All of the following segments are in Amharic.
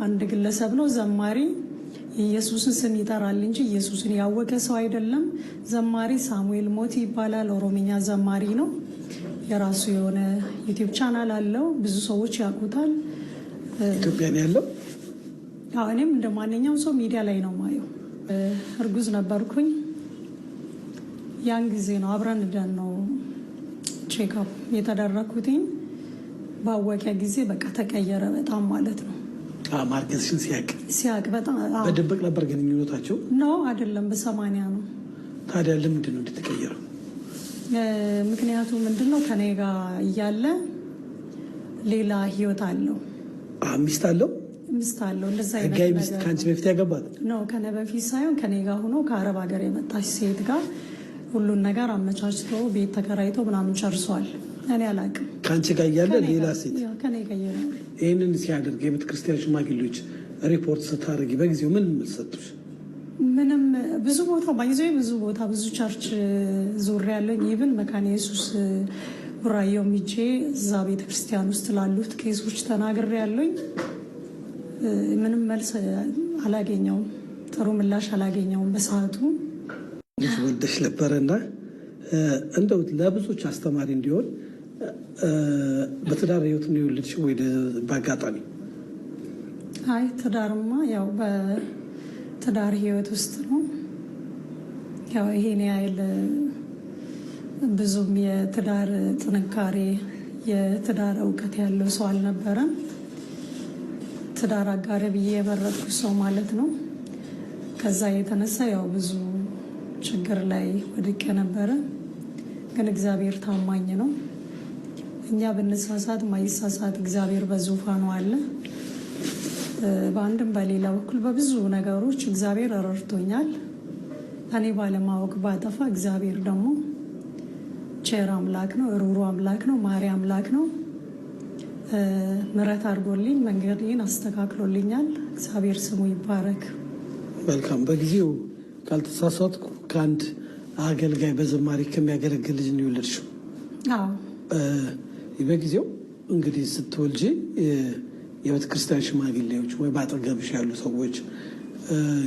አንድ ግለሰብ ነው፣ ዘማሪ፣ የኢየሱስን ስም ይጠራል እንጂ ኢየሱስን ያወቀ ሰው አይደለም። ዘማሪ ሳሙኤል ሞቲ ይባላል። ኦሮምኛ ዘማሪ ነው። የራሱ የሆነ YouTube channel አለው። ብዙ ሰዎች ያውቁታል። ኢትዮጵያ ነው ያለው። አዎ፣ እኔም እንደ ማንኛውም ሰው ሚዲያ ላይ ነው ማየው። እርጉዝ ነበርኩኝ። ያን ጊዜ ነው አብረን ሄደን ነው check up የተደረግኩትኝ። ባወቀ ጊዜ በቃ ተቀየረ በጣም ማለት ነው። ማርገዝሽን ሲያቅ? ሲያቅ በጣም፣ አዎ። በድብቅ ነበር ግንኙነታቸው? No፣ አይደለም፣ በ80 ነው። ታዲያ ለምንድን ነው እንደተቀየረው? ምክንያቱ ምንድን ነው? ከኔ ጋር እያለ ሌላ ህይወት አለው። ሚስት አለው? ሚስት አለው። እንደዛ አይነት ህጋዊ ሚስት? ነገር። ከአንቺ በፊት ያገባት? ነው፣ ከኔ በፊት ሳይሆን ከኔ ጋር ሆኖ ከአረብ ሀገር የመጣች ሴት ጋር ሁሉን ነገር አመቻችቶ፣ ቤት ተከራይቶ ምናምን ጨርሷል። እኔ አላውቅም። ከአንቺ ጋር እያለ ከኔ ሌላ ጋር- ሴት? Yeah፣ ከኔ ጋር እየኖረ። ይህንን ሲያደርግ የቤተ ክርስቲያን ሽማግሌዎች ሪፖርት ስታደርጊ በጊዜው ምን መልስ ሰጡሽ? ምንም፣ ብዙ ቦታ ባይዞ ብዙ ቦታ፣ ብዙ church ዞር ያለኝ፣ even መካነ ኢየሱስ ቡራየው ሄጄ እዛ ቤተ ክርስቲያን ውስጥ ላሉት ቄሶች ተናግሬ ያለኝ፣ ምንም መልስ አላገኘውም። ጥሩ ምላሽ አላገኘውም በሰዓቱ። ልጅ ወልደሽ ነበረ እና እንደው ለብዙዎች አስተማሪ እንዲሆን፣ በትዳር ህይወት ነው የወለድሽው ወይ በአጋጣሚ? አይ፣ ትዳርማ ያው በትዳር ህይወት ውስጥ ነው። ያው ይሄን ያህል ብዙም የትዳር ጥንካሬ፣ የትዳር እውቀት ያለው ሰው አልነበረም። ትዳር አጋሬ ብዬ የመረጥኩት ሰው ማለት ነው። ከዛ የተነሳ ያው ብዙ ችግር ላይ ወድቄ ነበረ። ግን እግዚአብሔር ታማኝ ነው። እኛ ብንሳሳት ማይሳሳት እግዚአብሔር በዙፋኑ አለ። በአንድም በሌላ በኩል በብዙ ነገሮች እግዚአብሔር ረድቶኛል። እኔ ባለማወቅ ባጠፋ እግዚአብሔር ደግሞ ቸር አምላክ ነው፣ ሩሩ አምላክ ነው፣ ማሪ አምላክ ነው። ምሕረት አድርጎልኝ መንገዴን አስተካክሎልኛል። እግዚአብሔር ስሙ ይባረክ። መልካም። በጊዜው ካልተሳሳትኩ ከአንድ አገልጋይ፣ በዘማሪ ከሚያገለግል ልጅ ነው የወለድሽው? አዎ። በጊዜው እንግዲህ ስትወልጂ የቤተ ክርስቲያን ሽማግሌዎች ወይ በአጠገብሽ ያሉ ሰዎች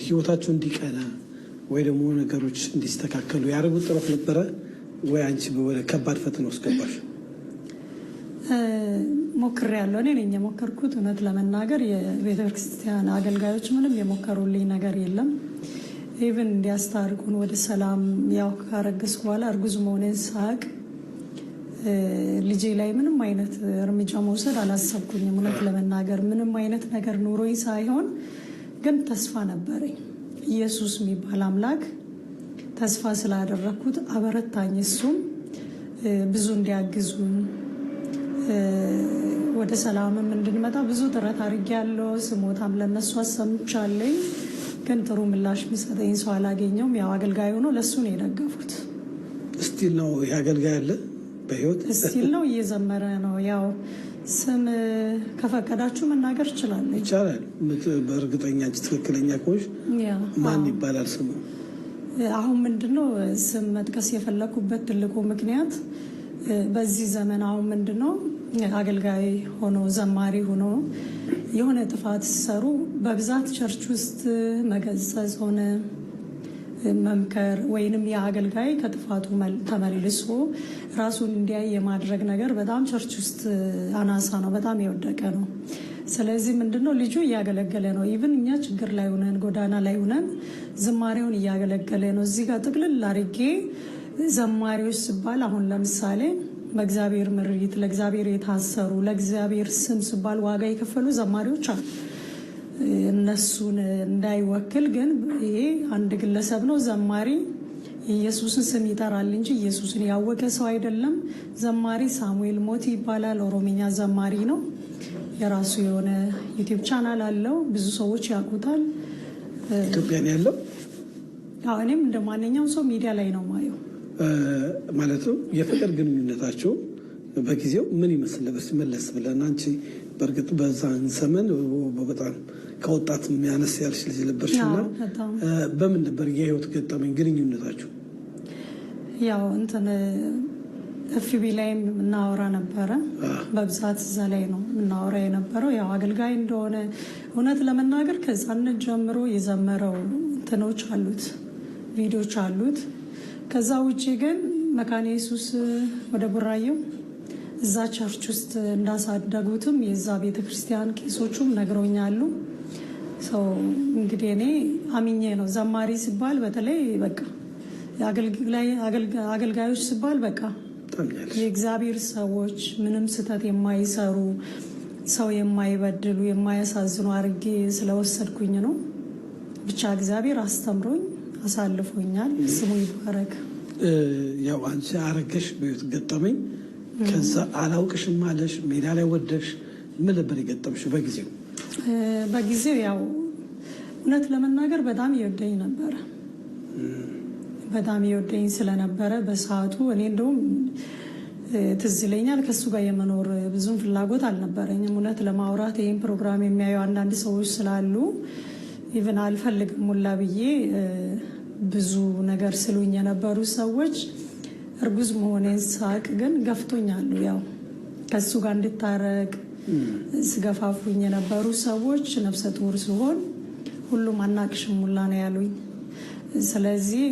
ህይወታቸው እንዲቀና ወይ ደግሞ ነገሮች እንዲስተካከሉ ያደረጉት ጥረት ነበረ ወይ አንቺ ወደ ከባድ ፈተና ውስጥ ገባሽ? ሞክሬያለሁ። እኔ ነኝ የሞከርኩት። እውነት ለመናገር የቤተ ክርስቲያን አገልጋዮች ምንም የሞከሩልኝ ነገር የለም። Even እንዲያስታርቁን ወደ ሰላም፣ ያው ካረገዝኩ በኋላ፣ እርጉዝ መሆኔን ሳቅ ልጄ ላይ ምንም አይነት እርምጃ መውሰድ አላሰብኩኝም። እውነት ለመናገር ምንም አይነት ነገር ኑሮኝ ሳይሆን ግን ተስፋ ነበረኝ። ኢየሱስ የሚባል አምላክ ተስፋ ስላደረግኩት አበረታኝ። እሱም ብዙ እንዲያግዙን፣ ወደ ሰላምም እንድንመጣ ብዙ ጥረት አድርጌያለሁ። ስሞታም ለነሱ አሰምቻለኝ። ግን ጥሩ ምላሽ የሚሰጠኝ ሰው አላገኘውም። ያው አገልጋይ ሆኖ ለእሱ ነው የደገፉት። Still ነው ይህ አገልጋይ አለ በህይወት? Still ነው፣ እየዘመረ ነው። ያው ስም ከፈቀዳችሁ መናገር እችላለሁ። ይቻላል። በእርግጠኛ አንቺ ትክክለኛ ከሆንሽ። ማን ይባላል ስሙ? አሁን ምንድነው ስም መጥቀስ የፈለኩበት ትልቁ ምክንያት፣ በዚህ ዘመን አሁን ምንድነው አገልጋይ ሆኖ፣ ዘማሪ ሆኖ የሆነ ጥፋት ሲሰሩ በብዛት church ውስጥ መገሰጽ ሆነ መምከር ወይንም የአገልጋይ ከጥፋቱ ተመልሶ ራሱን እንዲያይ የማድረግ ነገር በጣም church ውስጥ አናሳ ነው፣ በጣም የወደቀ ነው። ስለዚህ ምንድነው ልጁ እያገለገለ ነው። Even እኛ ችግር ላይ ሆነን፣ ጎዳና ላይ ሆነን ዝማሬውን እያገለገለ ነው። እዚህ ጋር ጥቅልል አድርጌ ዘማሪዎች ሲባል አሁን ለምሳሌ በእግዚአብሔር ምሪት ለእግዚአብሔር የታሰሩ፣ ለእግዚአብሔር ስም ሲባል ዋጋ የከፈሉ ዘማሪዎች አሉ። እነሱን እንዳይወክል ግን ይሄ አንድ ግለሰብ ነው፣ ዘማሪ፣ የኢየሱስን ስም ይጠራል እንጂ ኢየሱስን ያወቀ ሰው አይደለም። ዘማሪ ሳሙኤል ሞቲ ይባላል። ኦሮምኛ ዘማሪ ነው። የራሱ የሆነ YouTube channel አለው። ብዙ ሰዎች ያውቁታል። ኢትዮጵያ ነው ያለው? አዎ፣ እኔም እንደ ማንኛውም ሰው ሚዲያ ላይ ነው ማየው። ማለትም የፍቅር ግንኙነታቸው በጊዜው ምን ይመስል ነበር? መለስ ብለን፣ አንቺ በእርግጥ በዛን ዘመን በጣም ከወጣት የሚያነስ ያልሽ ልጅ ነበርሽ እና በጣም። በምን ነበር የህይወት ገጠመኝ ግንኙነታችሁ? ያው እንትን FB ላይም እናወራ ነበረ። በብዛት እዛ ላይ ነው እናወራ የነበረው። ያው አገልጋይ እንደሆነ እውነት ለመናገር ከህፃንነት ጀምሮ የዘመረው እንትኖች አሉት፣ ቪዲዮች አሉት። ከዛ ውጭ ግን መካነ ኢየሱስ ወደ ቡራየው እዛ church ውስጥ እንዳሳደጉትም የዛ ቤተክርስቲያን ቄሶቹም ነግረውኛሉ። So እንግዲህ እኔ አምኜ ነው፣ ዘማሪ ሲባል በተለይ በቃ አገልጋዮች ሲባል በቃ የእግዚአብሔር ሰዎች፣ ምንም ስህተት የማይሰሩ፣ ሰው የማይበድሉ፣ የማያሳዝኑ አድርጌ ስለወሰድኩኝ ነው። ብቻ እግዚአብሔር አስተምሮኝ አሳልፎኛል። ስሙ ይባረክ። ያው አንቺ አረገሽ በህይወት ገጠመኝ፣ ከዛ አላውቅሽም አለሽ፣ ሜዳ ላይ ወደቅሽ። ምን ነበር የገጠምሽው በጊዜው? በጊዜው ያው እውነት ለመናገር በጣም ይወደኝ ነበረ። በጣም ይወደኝ ስለነበረ በሰዓቱ እኔ እንደውም ትዝ ይለኛል ከእሱ ጋር የመኖር ብዙም ፍላጎት አልነበረኝም። እውነት ለማውራት ይህን ፕሮግራም የሚያዩ አንዳንድ ሰዎች ስላሉ even አልፈልግም ሙላ ብዬ ብዙ ነገር ስሉኝ የነበሩ ሰዎች እርጉዝ መሆኔን ሳቅ ግን ገፍቶኛሉ። ያው ከእሱ ጋር እንድታረቅ ስገፋፉኝ የነበሩ ሰዎች ነፍሰ ጡር ሲሆን ሁሉም አናቅሽም ሙላ ነው ያሉኝ። ስለዚህ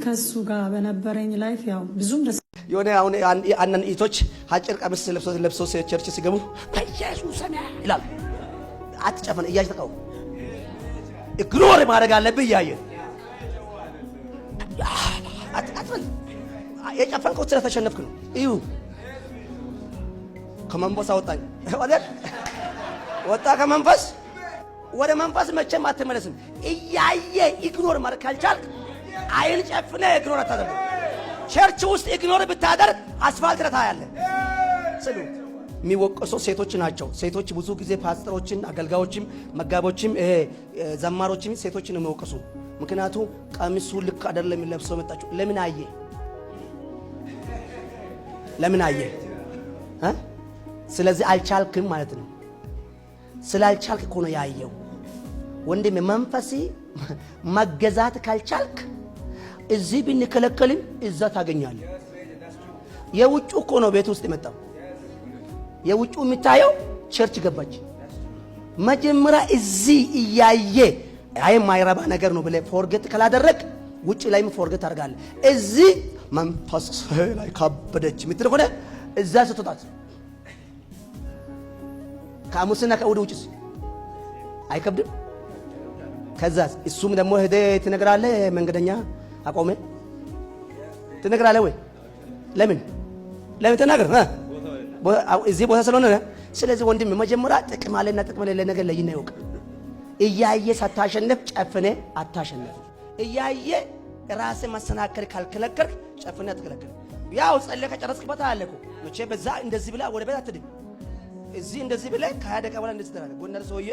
ከእሱ ጋር በነበረኝ life ያው ብዙም ደስ የሆነ አሁን አንዳንድ እህቶች አጭር ቀሚስ ለብሶ ለብሶ church ሲገቡ በኢየሱስ ስም ይላል። አትጨፍን፣ እያየህ ተቃወም። Ignore ማድረግ አለብህ። እያየ አትበል። የጨፈንከው ስለተሸነፍክ ነው። እዩ፣ ከመንፈስ አወጣኝ አይደል? ወጣ ከመንፈስ፣ ወደ መንፈስ መቼም አትመለስም። እያየ ignore ማድረግ ካልቻልክ አይን ጨፍነ ignore አታደርግ። Church ውስጥ ignore ብታደርግ አስፋልት ላይ ታያለህ። ስሉ የሚወቀሱ ሴቶች ናቸው። ሴቶች ብዙ ጊዜ ፓስተሮችን፣ አገልጋዮችም፣ መጋቦችም፣ ዘማሮችም ሴቶችን ነው የሚወቀሱ። ምክንያቱ ቀሚሱ ልክ አይደለም ለብሰው መጣችሁ። ለምን አየ? ለምን አየ? ስለዚህ አልቻልክም ማለት ነው። ስላልቻልክ እኮ ነው ያየው። ወንድም፣ መንፈሲ መገዛት ካልቻልክ እዚህ ብንከለከልም እዛ ታገኛለህ። የውጩ እኮ ነው ቤት ውስጥ የመጣው። የውጩ የሚታየው church ገባች። መጀመሪያ እዚህ እያየ አይ የማይረባ ነገር ነው ብለህ forget ካላደረግ ውጭ ላይም forget ታደርጋለህ። እዚህ መንፈስ ላይ ካበደች የምትል ከሆነ እዛ ስትወጣት ከሐሙስና ከእሑድ ውጭስ አይከብድም። ከዛ እሱም ደግሞ ሄደህ ትነግራለህ። መንገደኛ አቆመ ትነግራለህ ወይ? ለምን ለምን ተናገር። እዚህ ቦታ ስለሆነ። ስለዚህ ወንድም፣ መጀመሪያ ጥቅም አለና ጥቅም የሌለ ነገር ለይና ይወቅ። እያየ ሳታሸንፍ ጨፍነ አታሸንፍ። እያየ ራስህ መሰናከል ካልከለከልክ ጨፍነ አትከለከል። ያው ጸልየህ ከጨረስክበት አለ እኮ፣ መቼ በዛ እንደዚህ ብላ ወደ ቤት አትድን። እዚህ እንደዚህ ብለህ ከ20 ደቂቃ በኋላ እንደዚህ ትላለህ። ጎነር ሰውዬ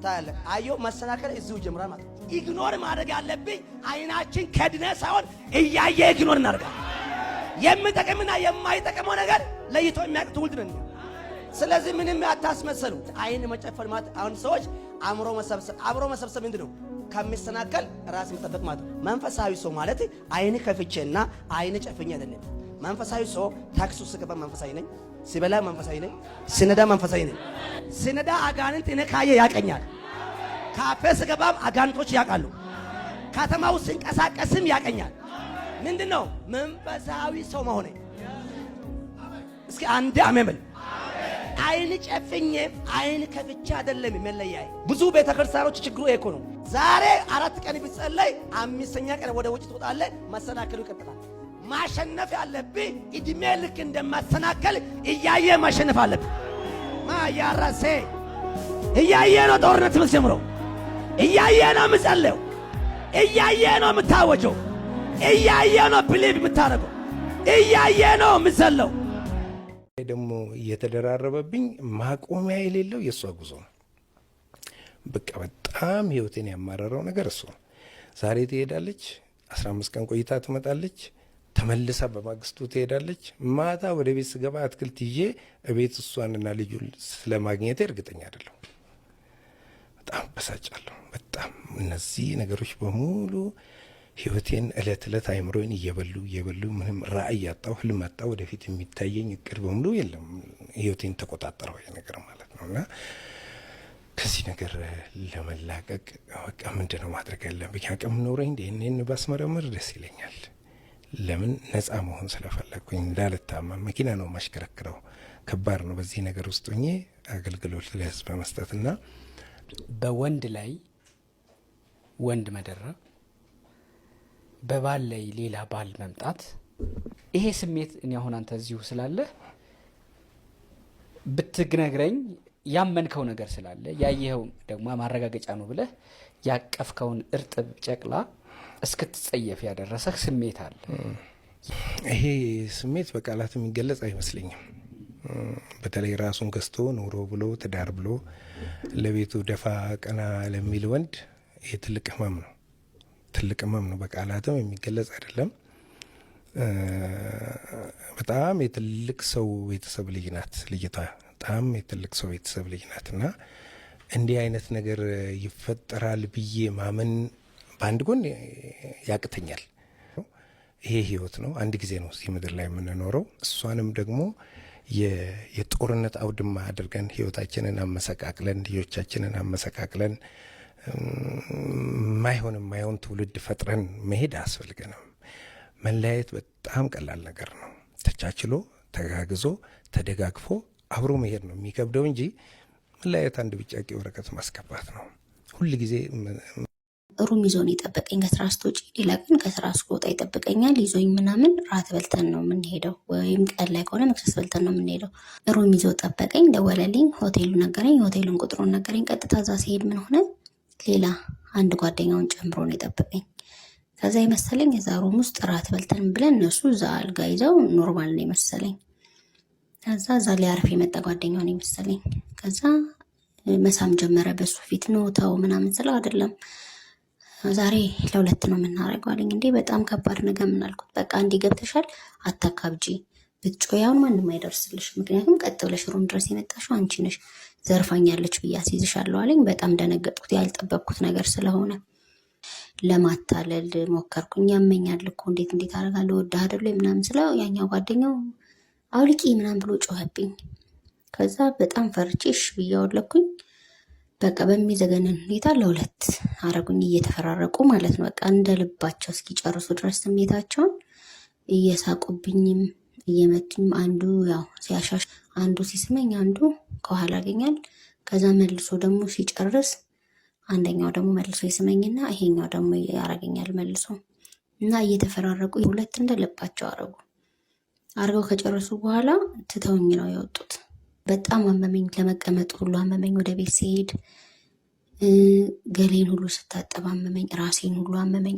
ታያለህ። አዮ መሰናከል እዚሁ ይጀምራል ማለት ነው። Ignore ማድረግ ያለብኝ አይናችን ከድነ ሳይሆን እያየ ignore እናደርጋለን። የሚጠቅምና የማይጠቅመው ነገር ለይቶ የሚያውቅ ትውልድ ነን። ስለዚህ ምንም አታስመሰሉ። አይን መጨፈን ማለት አሁን ሰዎች አእምሮ መሰብሰብ፣ አእምሮ መሰብሰብ ምንድን ነው? ከሚሰናከል ራስ መጠበቅ ማለት ነው። መንፈሳዊ ሰው ማለት አይን ከፍቼና አይን ጨፍኜ አይደለም። መንፈሳዊ ሰው ታክሲ ውስጥ ስገባ መንፈሳዊ ነኝ፣ ሲበላ መንፈሳዊ ነኝ፣ ስነዳ መንፈሳዊ ነኝ። ስነዳ አጋንንት እኔ ካየ ያቀኛል። ካፌ ስገባም አጋንንቶች ያውቃሉ። ከተማ ውስጥ ስንቀሳቀስም ያቀኛል። ምንድን ነው መንፈሳዊ ሰው መሆኔ? እስኪ አንድ አሜን በል። አይን ጨፍኜ አይን ከፍቼ አይደለም መለያዬ። ብዙ ቤተክርስቲያኖች ችግሩ ይሄ እኮ ነው። ዛሬ 4 ቀን ቢጸለይ አምስተኛ ቀን ወደ ውጭ ትወጣለህ፣ መሰናከሉ ይቀጥላል። ማሸነፍ ያለብህ እድሜ ልክ እንደማሰናከል እያየ ማሸነፍ አለብህ። ማያራሴ እያየ ነው ጦርነት የምትጀምረው፣ እያየ ነው የምጸለየው፣ እያየ ነው የምታወጀው፣ እያየ ነው believe የምታደርገው፣ እያየ ነው የምዘለው። ደግሞ እየተደራረበብኝ ማቆሚያ የሌለው የእሷ ጉዞ ነው። በቃ በጣም ህይወቴን ያማረረው ነገር እሱ ነው። ዛሬ ትሄዳለች፣ 15 ቀን ቆይታ ትመጣለች፣ ተመልሳ በማግስቱ ትሄዳለች። ማታ ወደ ቤት ስገባ አትክልት ይዤ እቤት እሷንና ልጁን ስለማግኘቴ እርግጠኛ አይደለሁም። በጣም በሳጫለሁ። በጣም እነዚህ ነገሮች በሙሉ ህይወቴን እለት እለት አይምሮዬን እየበሉ እየበሉ ምንም ራዕይ ያጣው፣ ህልም አጣው። ወደፊት የሚታየኝ እቅድ በሙሉ የለም። ህይወቴን ተቆጣጠረው ይሄ ነገር ማለት ነው። እና ከዚህ ነገር ለመላቀቅ በቃ ምንድን ነው ማድረግ ያለብኝ? አቅም ኖረኝ ይህንን ባስመረምር ደስ ይለኛል። ለምን ነፃ መሆን ስለፈለግኩኝ እንዳልታመም። መኪና ነው የማሽከረክረው፣ ከባድ ነው። በዚህ ነገር ውስጥ ሆኜ አገልግሎት ለህዝብ መስጠትና በወንድ ላይ ወንድ መደረብ፣ በባል ላይ ሌላ ባል መምጣት፣ ይሄ ስሜት እኔ አሁን አንተ እዚሁ ስላለህ ብትነግረኝ ያመንከው ነገር ስላለ ያየኸው ደግሞ ማረጋገጫ ነው ብለህ ያቀፍከውን እርጥብ ጨቅላ እስክትጸየፍ ያደረሰህ ስሜት አለ። ይሄ ስሜት በቃላት የሚገለጽ አይመስለኝም። በተለይ ራሱን ገዝቶ ኑሮ ብሎ ትዳር ብሎ ለቤቱ ደፋ ቀና ለሚል ወንድ ይሄ ትልቅ ህመም ነው። ትልቅ ህመም ነው። በቃላትም የሚገለጽ አይደለም። በጣም የትልቅ ሰው ቤተሰብ ልጅ ናት ልጅቷ። በጣም የትልቅ ሰው ቤተሰብ ልጅ ናት እና እንዲህ አይነት ነገር ይፈጠራል ብዬ ማመን በአንድ ጎን ያቅተኛል። ይሄ ህይወት ነው። አንድ ጊዜ ነው እዚህ ምድር ላይ የምንኖረው። እሷንም ደግሞ የጦርነት አውድማ አድርገን ህይወታችንን አመሰቃቅለን ልጆቻችንን አመሰቃቅለን ማይሆን ማይሆን ትውልድ ፈጥረን መሄድ አያስፈልገንም። መለያየት በጣም ቀላል ነገር ነው። ተቻችሎ ተጋግዞ ተደጋግፎ አብሮ መሄድ ነው የሚከብደው እንጂ መለያየት አንድ ብጫቂ ወረቀት ማስገባት ነው። ሁል ጊዜ room ይዞን የጠበቀኝ ከስራ ስትወጪ፣ ሌላ ቀን ከስራ ስወጣ ይጠብቀኛል። ይዞኝ ምናምን ራት በልተን ነው የምንሄደው፣ ወይም ቀን ላይ ከሆነ መክሰስ በልተን ነው የምንሄደው። room ይዞ ጠበቀኝ፣ ደወለልኝ፣ ሆቴሉ ነገረኝ፣ ሆቴሉን ቁጥሩን ነገረኝ። ቀጥታ እዛ ሲሄድ ምን ሆነ፣ ሌላ አንድ ጓደኛውን ጨምሮ ነው የጠበቀኝ። ከዛ የመሰለኝ እዛ room ውስጥ ራት በልተን ብለን እነሱ እዛ አልጋ ይዘው normal ነው የመሰለኝ። ከዛ እዛ ሊያርፍ የመጣ ጓደኛውን የመሰለኝ። ከዛ መሳም ጀመረ በሱ ፊት ነው ተው ምናምን ስለው አይደለም ዛሬ ለሁለት ነው የምናደርገው አለኝ። እንዴ በጣም ከባድ ነገር ምን አልኩት። በቃ እንዲህ ገብተሻል አታካብጂ፣ ብትጮይ አሁን ማንም አይደርስልሽ። ምክንያቱም ቀጥ ብለሽ room ድረስ የመጣሽው አንቺ ነሽ፣ ዘርፋኛለች ብዬ አስይዝሻለሁ አለኝ። በጣም ደነገጥኩት፣ ያልጠበቅኩት ነገር ስለሆነ ለማታለል ሞከርኩኝ። ያመኛል እኮ እንዴት እንዴት አደርጋለሁ ወድህ አይደለ ምናምን ስለው ያኛው ጓደኛው አውልቂ ምናምን ብሎ ጮኸብኝ። ከዛ በጣም ፈርቼ እሺ ብዬ አወለኩኝ። በቃ በሚዘገንን ሁኔታ ለሁለት አረጉኝ፣ እየተፈራረቁ ማለት ነው። በቃ እንደ ልባቸው እስኪጨርሱ ድረስ ስሜታቸውን እየሳቁብኝም እየመቱኝም፣ አንዱ ያው ሲያሻሽ፣ አንዱ ሲስመኝ፣ አንዱ ከኋላ ያገኛል። ከዛ መልሶ ደግሞ ሲጨርስ አንደኛው ደግሞ መልሶ ይስመኝና ይሄኛው ደግሞ ያረገኛል መልሶ እና እየተፈራረቁ ሁለት እንደ ልባቸው አረጉ። አርገው ከጨረሱ በኋላ ትተውኝ ነው የወጡት። በጣም አመመኝ፣ ለመቀመጥ ሁሉ አመመኝ። ወደ ቤት ስሄድ ገሌን ሁሉ ስታጠብ አመመኝ፣ ራሴን ሁሉ አመመኝ።